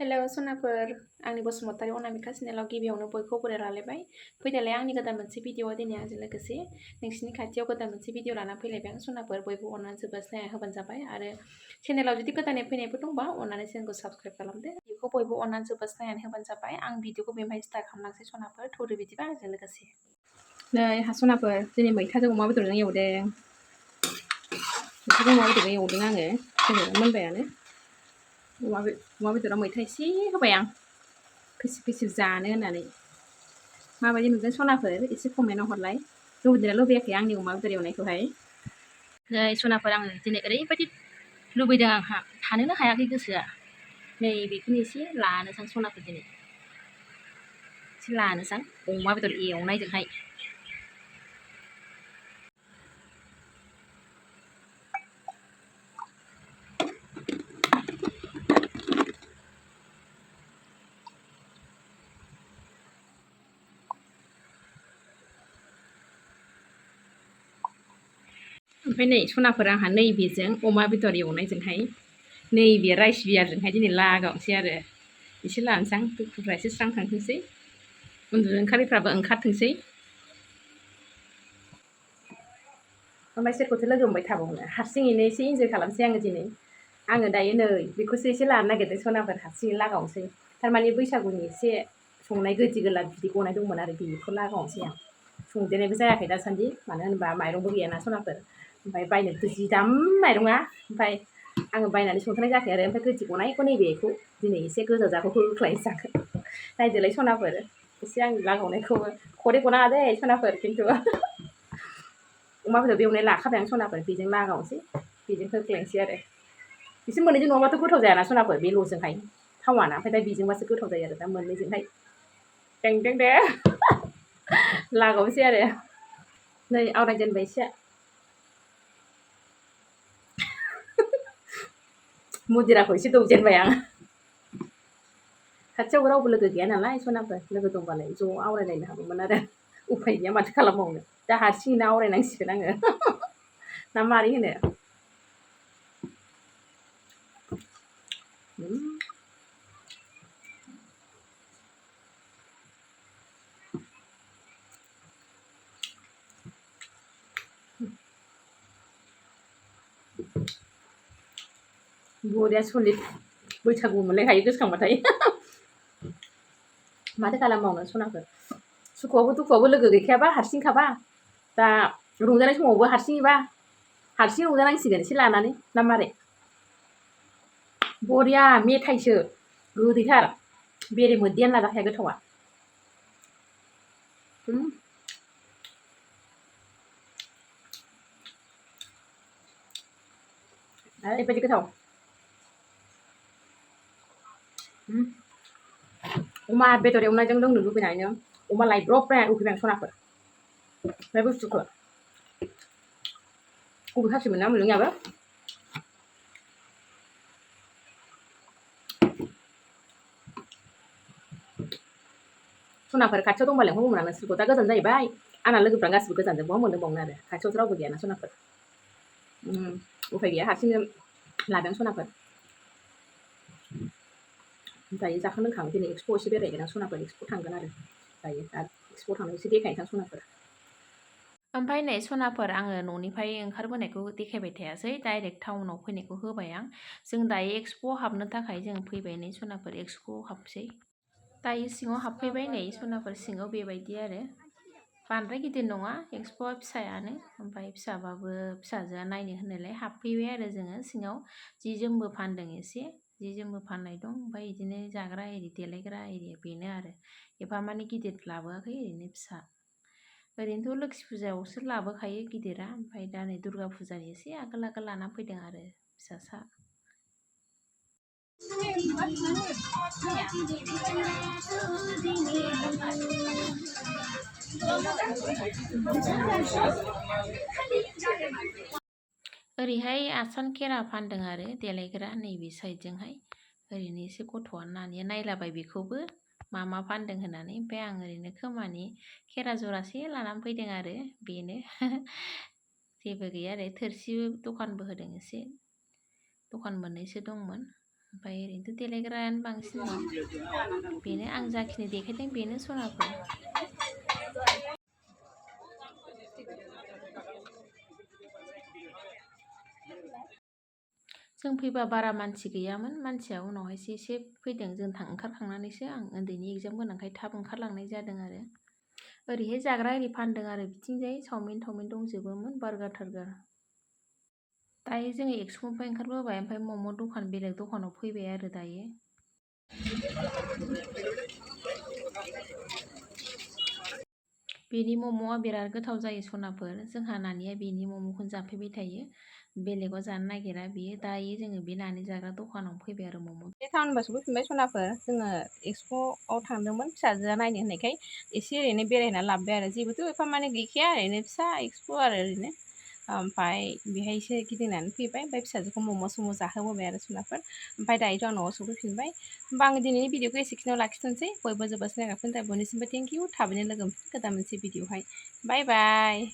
Hello सनाफोर आंनि बसुमतारी अनामिका चेनेलाव गिबियावनो बयखौ बरायलायबाय फैदालाय आंनि गोदान मोनसे भिडिअ दिनै आंजों लोगोसे नोंसिनि खाथियाव गोदान मोनसे भिडिअ लाना फैलायबाय आं सनाफोर बयबो अननानै जोबोद स्नेहा होबानो जाबाय आरो चेनेलाव जुदि गोदानै फैनायफोर दंबा अननानै चेनेलखौ साबस्क्राइब खालामदो बेखौ बयबो अननानै जोबोद स्नेहानि होबानो जाबाय आं भिडिअखौ बेनिफ्राय स्टार्ट खालामलांसै सनाफोर थौदो बिदिबा आंजों लोगोसे नै हा सनाफोर दिनै मैथाजों अमा बेदरजों एवदों मैथाजों अमा बेदरजों एवदों आङो जोङो मोनबायानो अमा बेदराव मैथा एसे होबाय आं खैसिब खैसिब जानो होननानै माबायदि नुदों सनाफोर एसे कमेन्टआव हरलाय लुबैदोंना लुबैयाखै आंनि अमा बेदर एवनायखौहाय नै सनाफोर आङो दिनै ओरैबायदि लुबैदों आंहा थानोनो हायाखै गोसोआ नै बेखौनो एसे लानोसां सनाफोर दिनै एसे लानोसां अमा बेदर एवनायजोंहाय ओमफ्राय नै सनाफोर आंहा नैबेजों अमा बेदर एवनायजोंहाय नैबे राइस बियारजोंहाय दिनै लागावनोसै आरो एसे लानोसां दुखुफ्रा एसे स्रां थांथोंसै उन्दुनो ओंखारैफ्राबो ओंखारथोंसै ओमफ्राय सोरखौथो लोगो मोनबाय थाबावनो हारसिङैनो एसे इन्जय खालामसै आङो दायो नै बेखौसो एसे लानो नागिरदों सनाफोर हारसिङै लागावनोसै थारमाने बैसागुनि एसे संनाय गोदि गोला बिदै गनाय दंमोन आरो बेखौ लागावनोसै आं संदेरनायबो जायाखै दासान्दि मानो होनबा माइरंबो गैयाना सनाफोर ओमफ्राय बायनोबो जि दाम माइरङा ओमफ्राय आङो बायनानै संथारनाय जायाखै आरो ओमफ्राय गोदि गनायखौ नैबेखौ दिनै एसे गोजाजाखौ होख्लायनोसै आं नायदोलाय सनाफोर एसे आंनि लागावनायखौबो खदै गनाङा दे सनाफोर खिन्थु अमा बेदर एवनाय लाखाबाय आं सनाफोर बेजों लागावनोसै बेजों होख्लायनोसै आरो बिसोर मोननैजों नङाबाथ' गोथाव जायाना सनाफोर बे ल'जोंहाय थावाना ओमफ्राय दा बेजोंबासो गोथाव जायो आरो दा मोननैजोंहाय दें दे लागावनोसै आरो नै आवरायजेनबाय एसे मुदिराखौ एसे दौजेनबाय आं खाथियावबो रावबो लोगो गैया नालाय सनाफोर लोगो दंबालाय ज' आवरायलायनो हागौमोन आरो उफाय गैया माथो खालामबावनो दा हारसिङैनो आवरायनांसिगोन आङो ना मारै होनो बरिया सलिड बैसागु मोनलायखायो गोसोखांबाथाय माथो खालामबावनो सनाफोर सुखुआवबो दुखुआवबो लोगो गैखायाबा हारसिंखाबा दा रंजानाय समावबो हारसिङैबा हारसिं रंजानांसिगोन एसे लानानै ना मारै बरिया मेथाइसो गोदैथार बेरे मोदैयानो लाजाखाया गोथावा ओरैबायदि गोथाव अमा बेदर एवनायजों लोंनो लुबैनानैनो अमा लायब्रबनानै उखैबाय आं सनाफोर बे बुस्थुखौ अबे खासिमोन ना मोनलोङाबो सनाफोर खाथियाव दंबा लेंहरगौमोन आं नोंसोरखौ दा गोजान जाहैबाय आंना लोगोफ्रा गासिबो गोजानजों बहा मोनलोंबावनो आरो खाथियावथ' रावबो गैयाना सनाफोर उफाय गैया हारसिंनो लादों सनाफोर दायो जाखां लोंखां दिनै एक्सप' एसे बेरायगोन आं सनाफोर एक्सप' थांगोन आरो दायो दा एक्सप' थांनायाव एसे देखायनोसै सनाफोर ओमफ्राय नै सनाफोर आङो न'निफ्राय ओंखारबोनायखौ देखायबाय थायासै डाइरेक्ट टाउनाव फैनायखौ होबाय आं जों दायो एक्सप'आव हाबनो थाखाय जों फैबाय नै सनाफोर एक्सप'आव हाबसै दायो सिङाव हाबफैबाय नै सनाफोर सिङाव बेबायदि आरो बांद्राय गिदिर नङा एक्सप'आ फिसायानो ओमफ्राय फिसाबाबो फिसाजोआ नायनो होननायलाय हाबफैबाय आरो जोङो सिङाव जि जोमबो फानदों एसे जि जोमबो फाननाय दं ओमफ्राय बिदिनो जाग्रा एरि देलायग्रा एरि बेनो आरो एफा माने गिदिर लाबोआखै ओरैनो फिसा ओरैनोथ' लोखि फुजायावसो लाबोखायो गिदिरा ओमफ्राय दा नै दुर्गा फुजानि एसे आगोल आगोल लाना फैदों आरो फिसासा ओरैहाय आसान खेरा फानदों आरो देलायग्रा नैबे साइडजोंहाय ओरैनो एसे गथ'आ नानिया नायलाबाय बेखौबो मा फानदों होननानै ओमफ्राय आं ओरैनो खोमानि खेरा जरासे लानानै फैदों आरो बेनो जेबो गैया आरो थोरसि दखानबो होदों एसे दखान मोननैसो दंमोन ओमफ्राय ओरैनोथ' देलायग्रायानो बांसिन दं। बेनो आं जाखिनि देखायदों बेनो सनाफोर। जों फैबा बारा मानसि गैयामोन, मानसिया उनावहायसो एसे फैदों। जों ओंखारखांनानैसो आं उन्दैनि एगजाम गोनांखाय थाब ओंखारलांनाय जादों आरो। ओरैहाय जाग्रा आरि फानदों आरो बिथिंजाय चावमिन दंजोबोमोन, बार्गार थार्गार। दायो जोङो एक्सप'निफ्राय ओंखारबोबाय, ओमफ्राय मम' दखान बेलेग दखानाव फैबाय आरो दायो। बेनि मम'आ बिराद गोथाव जायो सनाफोर। जोंहा नानिया बेनि मम'खौनो जाफैबाय थायो, बेलेगाव जानो नागिरा बियो। दायो जोङो बे नानि जाग्रा दखानाव फैबाय आरो मम'। बे टाउन बासआव फैफिनबाय सनाफोर। जोङो एक्सप'आव थांदोंमोन फिसाजोआ नायनो होननायखाय एसे ओरैनो बेरायना लाबोबाय आरो। जेबोथ' एफा माने गैखाया, ओरैनो फिसा एक्सप' आरो ओरैनो। ओमफ्राय बेहायसो गिदिंनानै फैबाय, ओमफ्राय फिसाजोखौ मम' सम' जाहोबोबाय आरो सनाफोर। ओमफ्राय दायोथ' आं न'आव सफैफिनबाय। होमबा आं दिनैनि भिडिअखौ एसेखिनियाव लाखिथ'नोसै। बयबो जोबोद नायगाफिननो थाखाय बयनिसिमबो थेंक इउ। थाबैनो लोगो मोनफिनगोन गोदान मोनसे भिडिअआवहाय। बाय बाय।